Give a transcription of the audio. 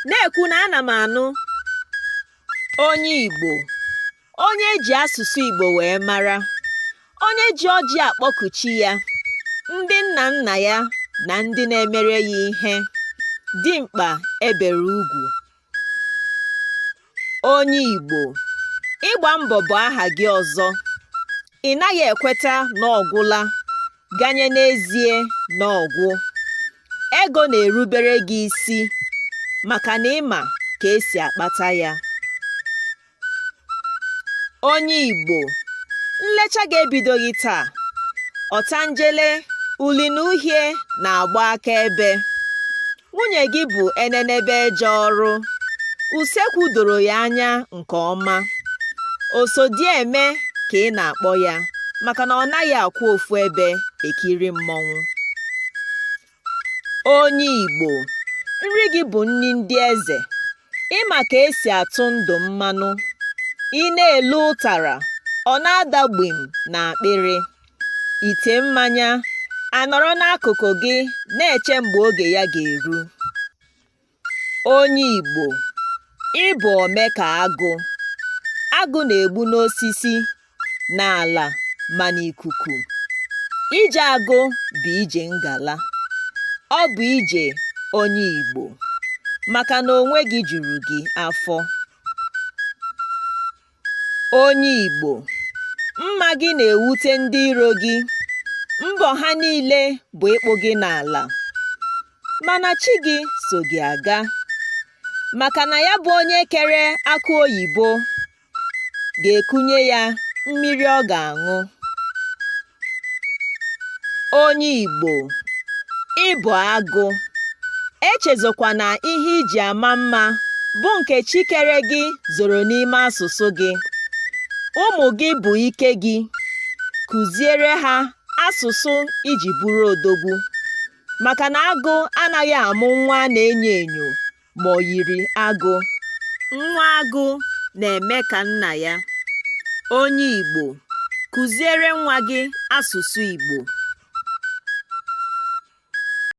Na-ekwu na ana m anụ. Onye Igbo, onye e ji asụsụ Igbo wee mara, onye ji ọjị akpọku chi ya, ndị nna nna ya na ndị na-emere ya ihe, dimkpa e bere ugwu. Onye Igbo, ịgba mbọ bụ aha gị ọzọ. Ị naghị ekweta na ọ gwụla ganye n'ezie na ọ gwụ. Ego na-erubere gị isi maka na ị ma ka e si akpata ya. Onye Igbo, nlecha gị ebidoghị taa. Ọtanjele, uli na uhie na-agba akaebe. Nwunye gị bụ enenebe eje ọrụ. Usekwu doro ya anya nke ọma. Osodieme ka ị na-akpọ ya maka na ọ naghị akwụ ofu ebe ekiri mmọnwụ. Onye Igbo, nri gị bụ nri ndị eze. Ị ma ka e si atụ ndụ mmanụ. Ị na-elo ụtara, ọ na-ada gbim n'akpịrị. Ite mmanya anọrọ n'akụkụ gị na-eche mgbe oge ya ga-eru. Onye Igbo, ị bụ ome ka agụ. Agụ na-egbu n'osisi, n'ala ma n'ikuku. Ije agụ bụ ije ngala. Ọ bụ ije onye Igbo maka na onwe gị juru gị afọ. Onye Igbo, mma gị na-ewute ndị iro gị. Mbọ ha niile bụ ịkpụ gị n'ala. Mana chi gị so gị aga. Maka na ya bụ onye kere akụ oyibo ga-ekunye ya mmiri ọ ga-aṅụ. Onye Igbo, ị bụ agụ. Echezọkwana ihe i ji ama mma bụ nke chi kere gị zoro n'ime asụsụ gị. Ụmụ gị bụ ike gị. Kụziere ha asụsụ i ji bụrụ odogwu. Maka na agụ anaghị amụ nwa a na-enyo enyo ma o yiri agụ. Nwa agụ na-eme ka nna ya. Onye Igbo, kụziere nwa gị asụsụ Igbo.